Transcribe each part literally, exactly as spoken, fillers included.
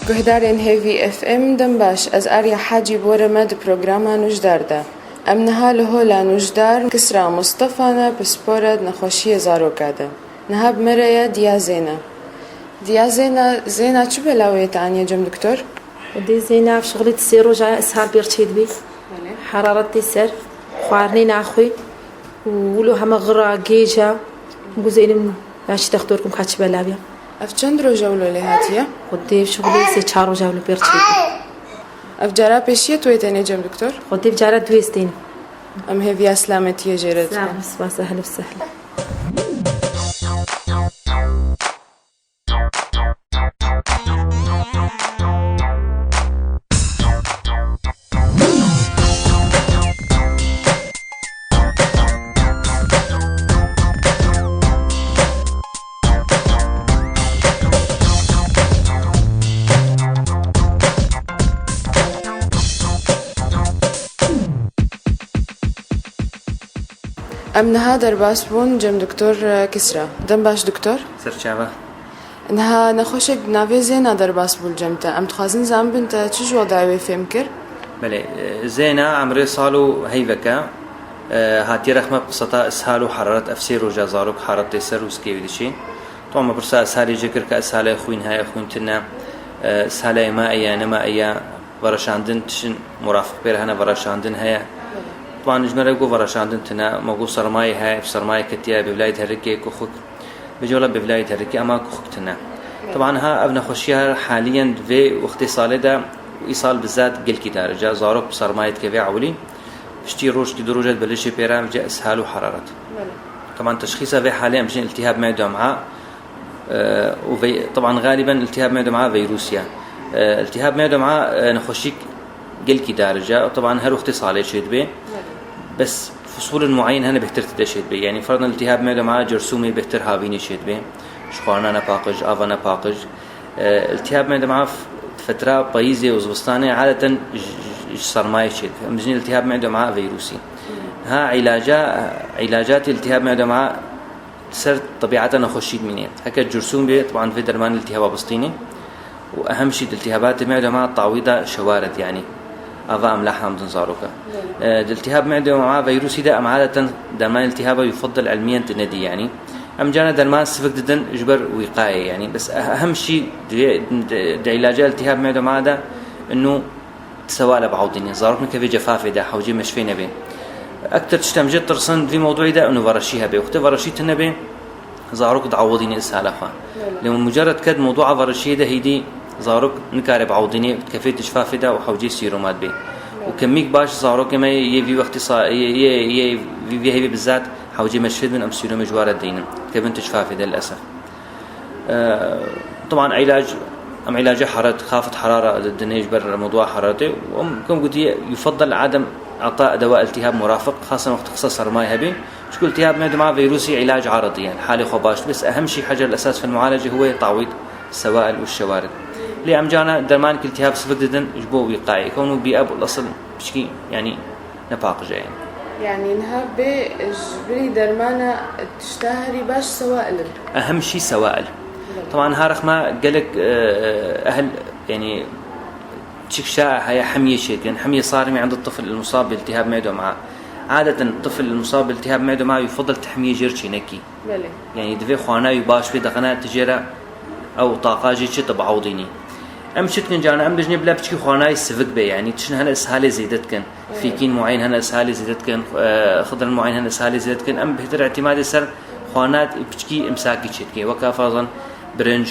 Guhdarên Hêvî F M, dem baş, ez Arya Hacî bi we re me di programa nûjdar de. Em niha li hola nûjdar Kisra Mustafa ne, pispor e di nexweşiyê zaroka de. Niha bi me re ye Diya Zêna. Diya Zêna, Zêna çi belawê te aniye cem doktor? Xwedê Zêna, ev şixulî di sê roja ishal pêr çêdibê. Belê. Heraret tê ser, xwarinê naxwê û wilo heme xira gêj e. Guzeynim ya çi dextor kum ka çi belav ya. Ev çend roj e wilo lê hatiye? Xwedê ev şixulî sê çar roja wilo pêr çêdibê. Ev cara pêşiye tu yê tenê cem doktor? Xwedê ev cara tu yê stênim. Em hêviya selametiyê jê re dikin. Sağ ol, spas, ehlen ve sehlen. Em niha derbas bûn cem doktor Kisra. Dem baş doktor. Serçava. Niha nexweşek bi navê Zêna derbas bû li cem te. Em dixwazin zanibin te çi ji wexda wê fêm kir? Belê, e, Zêna emrê sal û heyveke, e, hatiye rexme bi qiseta ishal û heraret, ev sê roja zarok heraret tê ser û zikê wî diçê. Tom me pirsa ishalê jê kir ke ishalê xwîn heye, xwîn tune, e, ishalê me eye, ne me eye, vereşandin tişin murafiq pêr hene, vereşandin heye. Wan ji me re got vereşandin tune, me got sermayê heye, sermayê ketiye, bêvlayê diherike, kuxik. Bêje wela bêvlayê diherike, ema kuxik tune. Teban ha ev nexweşiya haliyen vê wextê salê de, îsal bizat gelkî daric e, zarok bi sermayê dikeve ewilî, piştî rojkî du roja dibe lişê pê re, vêce ishal û heraret. Teban teşxîsa vê halê em bijin iltihab mevdû em'a, e, û vey-, teban galiben iltihab mevdû em'a veyrûsî ye. E, iltihab mevdû em'a, e, nexweşîk gelkî daric e. Teban her wextê salê çêdibe. Bes fusulên muayyen hene bêhtir tide çêdibe. Yanî ferdan iltihab mevdû em'a cersûmê bêhtir havînê çêdibe. Ji xwarina nepaqij, ava nepaqij. E, iltihab mevdû em'a f-, fetra payîzê û zivistanê adeten ji, ji, ji sermayê çêdibe. Em bijin iltihab mevdû em'a veyrûsî. Ha îlaca, îlacatê iltihab mevdû em'a ser tebiata nexweşî dimîne. Heke cursûm bê, teban divê dermanê iltihaba bistînê. Û ehem şî di iltihabatê mevdû em'a tawîda şewarid, yanî ava em la hamdin zaroka. E, di iltihab mevdû em'a veyrûsî de em adeten dermanê iltihaba yufeddel ilmiyen tu nedî, yanî. Em cana derman sivik didin ji ber wîqayê, yanî. Bes eh-, ehem şî di, di, di îlaca iltihab mevdû em'a de inu Sewal e bi ewdînê. Zarok nikeve cefafê de, hewcê meşfê nebe. Ektir tişt em jê tirsin, di vî mewdûyê de û vereşî hebe. Wextê vereşî tune be, zarok diewidîne îsala xwe. Lê mucerred ke di mewdûa vereşiyê de hêdî zarok nikare bi ewdînê, dikeve tu cefafê de û hewcê sîroma dibe. Û kemîk baş zarokê me yê vî wextî sa-, yê, yê, yê vî, vî heyvê bizat hewcê meşfê dibin, em sîromê ji wa re dideynin. Dikevin tu cefafê de, lilesef. Ee, teban îlac, em îlacê heraret, xafet herara dinê ji ber mewdûa heraretê. Em kem gotiye, yufeddel adem ita dewa iltihab murafiq, xasen wextê qisa sermayê hebe. Çunku iltihab mevdû em'a veyrûsî îlac aridî ye, halê xwe baş. Bes ehem şî hacer el esas fil mualece huwe tawîd sewail û şewarid. Lê em cana dermanek iltihab sivik didin ji bo wîqayê. Kewno bî eb û esil piçkî, yanî nepaqij e, yanî. Yanî niha bê ji bilî dermana tişta herî baş sewail in. Ehem şî sewail. Teban ha rexma gelek, e, ehl, yanî çik şa heye hemiyê çêdikin. Hemiyê sarim indi tifl el musab bi iltihab mevdû em'a. Adeten tifl el musab bi iltihab mevdû em'a yufeddel tu hemiyê jê re çênekî. Belê. Yanî divê xwana wî baş bê, deqena tu jê re ew taqa jê çi tu biewdînî. Em çi dikin cana, em bijinê bila piçkî xwanayê sivik be, yanî tiştin hene ishalê zêde dikin. Fîkîn muayyen hene ishalê zêde dikin, e, xidrin muayyen hene ishalê zêde dikin. Em bêhtir îtîmadê ser xwana piçkî imsakî çêdikin. Weka ferzan birinc,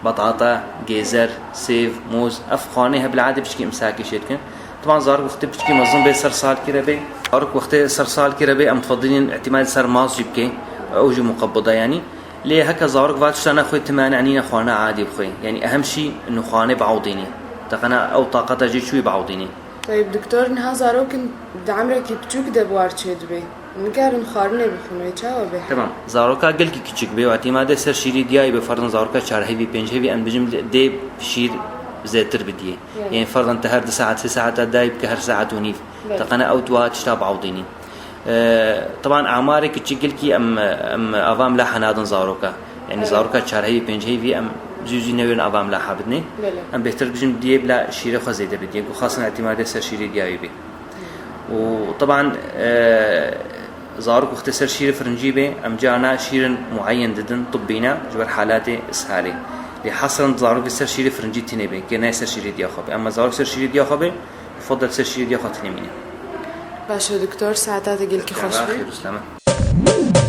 betata, gêzer, sêv, mûz, ev xwanê he bil'adê piçkî imsakî çêdikin. Teban zarok wextê piçkî mezin bê ser salkî re bê. Zarok wextê ser salkî re bê, em difedilînin îtîmadê ser maz jî bikê. Ew jî muqebbida, yanî. Lê heke zarok va tişta nexwê, tu mane enîne xwana adî bixwê. Yanî ehem şî inu xwanê biewdînî. Teqena ew taqeta jê çûyî biewdînî. Tayib, doktor, niha zarokin di emrekî piçûk de bi war çêdibe. Nikarin xwarinê bixwin, wê çawa be? Temam. Zaroka gelkî kiçik be, wextî ma de ser şîrî diyayî be, ferdan zaroka çar hevî, pênc hevî, em bijim dê şîr zêtir bidiyê. Yanî. Yanî ferdan te her di saet, sê saeta dayî bike, her saet û nîv. Belê. Teqena ew tu wa tişta biewdînî. E, teban amarê kiçik gelkî em, em ava em la henadin zaroka. Yanî. Evet. Zaroka çar hevî, pênc hevî em Zû zû newêrin ava em laha bidinê. Belê. Em bêhtir bijin diyê bila şîrê xwe zêde bidiyê. Ku xastin îtîmadê ser şîrê diya wî bê. Û teban e, zarok wextê ser şîrê firincî bê, em carna şîrin mueyen didin, tibbî ne, ji ber halatê ishalê. Lê hesren zarokê ser şîrê firincî tînê bê, kê nayê ser şîrê diya xwe bê. Ema zarok ser şîrê diya xwe bê, yufadel ser şîrê diya xwe tînê mîne. Baş e doktor, saeta te gelkî xweş Xêr be. û selame.